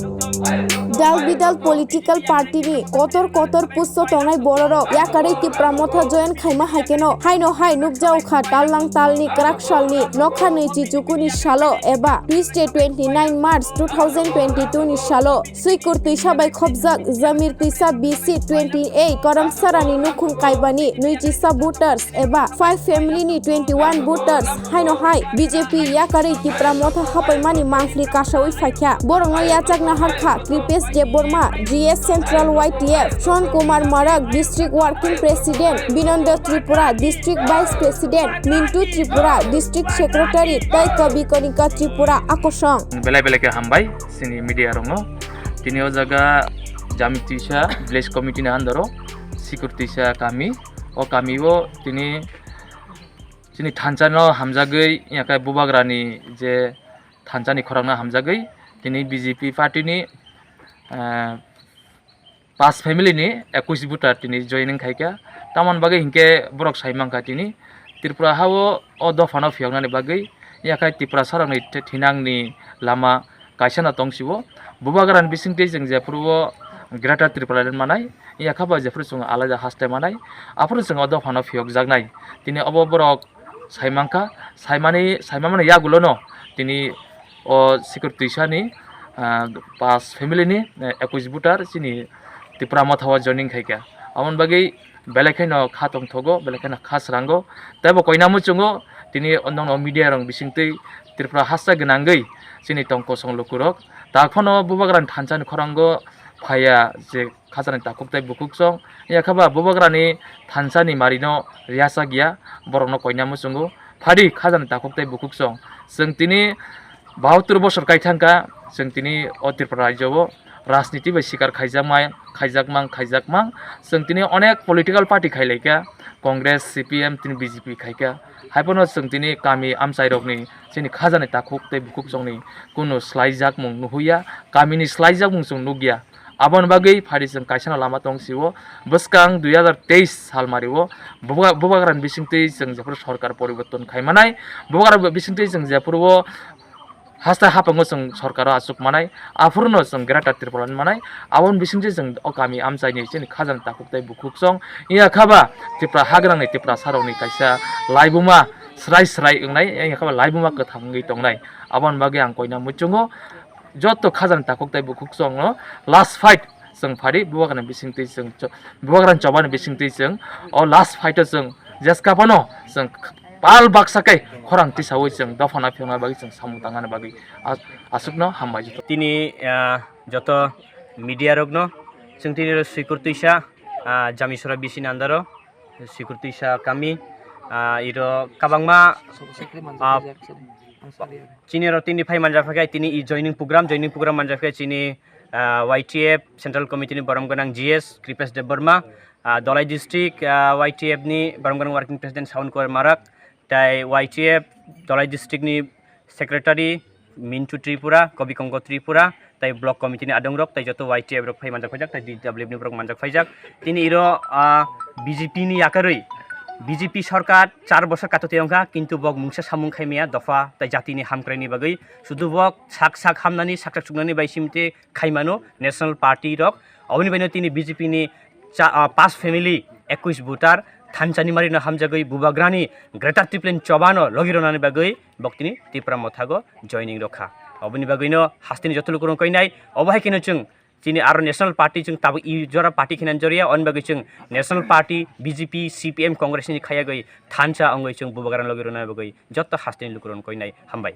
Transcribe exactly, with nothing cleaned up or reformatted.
Dal bidal political party ni kotor kotor post o tongnai bororok yakarwi Tipra Motha join khaima hai kheno haino hai nukjago kha tallang talni kwrak salni nokha nwichi chukuni salo eba Tuesday twenty nine March two thousand twenty two ni salo Swikur twisa bai khopjak Jamir twisa B C twenty eight Karamsarani nukhung kaibani nwichisa voters eba five family ni twenty one voters haino hai B J P yakarwi Tipra Motha hapaimani mangpli kasawi phaikha. Borokno yachak naharkha Kripesh Debbarma, G S Central Y T F, Son Kumar Marak, District Working President, Binondo Tripura, District Vice President, Mintu Tripura, District Secretary, tei Kabi Kanika Tripura akosong. Belai belai khe hambai chini media rokno. Tini o jaga Jamir twisa village committee ni under o Swikur twisa kami, o kami o tini chini thansa no hamjagwi, yakai bubagra ni je thansa ni khorang no hamjagwi, tini B J P party ni, ah, pas family ni ekwis voter tini joining khaikha. Tamoni bagwi hinkhe borok sai mankha tini Tripura ha o, o dopha no phiyoknani bagwi, yakhai Tiprasa rokni the-, thinangni lama kaisa no tong sio. Bubagrani bisingtwi chwng jephuru o Greater Tipraland manai, yakha ba jephuru chwng alaida haste manai, aphuru chwng o dopha no phiyokjaknai. Tini obo borok sai mankha, saimani, saimamani yagulo no tini o Swikur twisani, ah, pas family ni, eh, ekwis voter chini Tipra Motha o joining khaikha. Aboni bagwi belai kheno kha tongthogo, belai kheno kha srango. Tei bo koina muchungo tini o nokno media rok bisingtwi Tripura hasteo gwnangwi chini tong kosong lukurok. Ta phano bubagrani thansa ni khorango phaiya je khajani takhuk tei bukhuksong. Yakha ba bubagrani thansa ni mari no riyasa giya, borok no koina muchungo. Phadi khajani takhuk tei bukhuksong. Chwng tini bahattur bosor kai thangkha, chwng tini o Tripura rajyo o rajniti bai sikar khaijakmai, khaijakmang, khaijakmang. Chwng tini onek political party khailaikha, Congress, C P M, tini B J P khaikha. Haiphano chwng tini kami amchairokni chini khajani takhuk tei bukhuksongni kunu slaijakmung nuhuya, kamini slaijakmung chwng nukya. Aboni bagwi phadi chwng kaisano lama tong sio. Bwskang dui hazar teis salmario bubagra, bubagrani bisingtwi chwng jephuru sorkar poriborton khaimanai, bubagra bisingtwi chwng jephuru o haste hapango chwng sorkaro achuk manai, aphuruno chwng Greater Tripura manai, aboni bisingtwi chwng o kami amchaini chini khajani takhuk tei bukhuksong, yakha ba Tripura hagrangni Tiprasarokni kaisa laibuma srai srai wngnai, yakha ba laibuma kwthang wngwi tongnai. Aboni bagwi ang koina muchungo, joto khajani takhuk tei bukhuksongno last fight chwng phari bubagrani bisingtwi chwng cho-, bubagrani chobani bisingtwi chwng o last fight o chwng jeska phano chwng pal baksa khe khorang tisawi chwng dophano phiyokna bagwi chwng samung tangnani bagwi a-, aswkno hambai joto. Tini, ah, joto media rokno chwng tini oro Swikur twisa, ah, Jamisora B C ni under o Swikur twisa kami, ah, iro kabangma, ah, chini oro tini phai manjak khe tini i joining program, joining program manjak khe chini, ah, Y T F Central Committee ni borom gwnang G S Kripesh Debbarma, ah, Dholai District, ah, Y T F ni borom gwnang Working President Sawan Kumar Marak, tai Y T F Dholai District ni Secretary Mintu Tripura, Kobi Kongko Tripura, tai Block Committee ni adongrok, tai joto Y T F rok phai manjak phaijak, tai D W F ni borok manjak phaijak. Tini iro, ah, B J P ni yakarwi, B J P sorkar char bosor kato tiyongkha, kintu bok mungsa samung khaimaya dopha tai jati ni hamkrai ni bagwi. Sudu bok sak sak hamnani, sak sak chuknani bai simte khaimano National Party rok. Oboni baino tini B J P ni cha-, ah, pas family ekwis voter thansa ni mari no hamjagwi bubagrani Greater Tipraland chobano logi ronani bagwi bok tini Tipra Motha go joining rokha. Oboni bagwi no hasteni joto lukurok koinai. Obo hai kheno chwng chini aro National Party chwng tabuk i jora party kheno joriya, on bagwi chwng National Party, B J P, C P M, Congress ni khayagwi thansa wngwi chwng bubagrani logi ronani bagwi joto hasteni lukurok koinai. Hambai.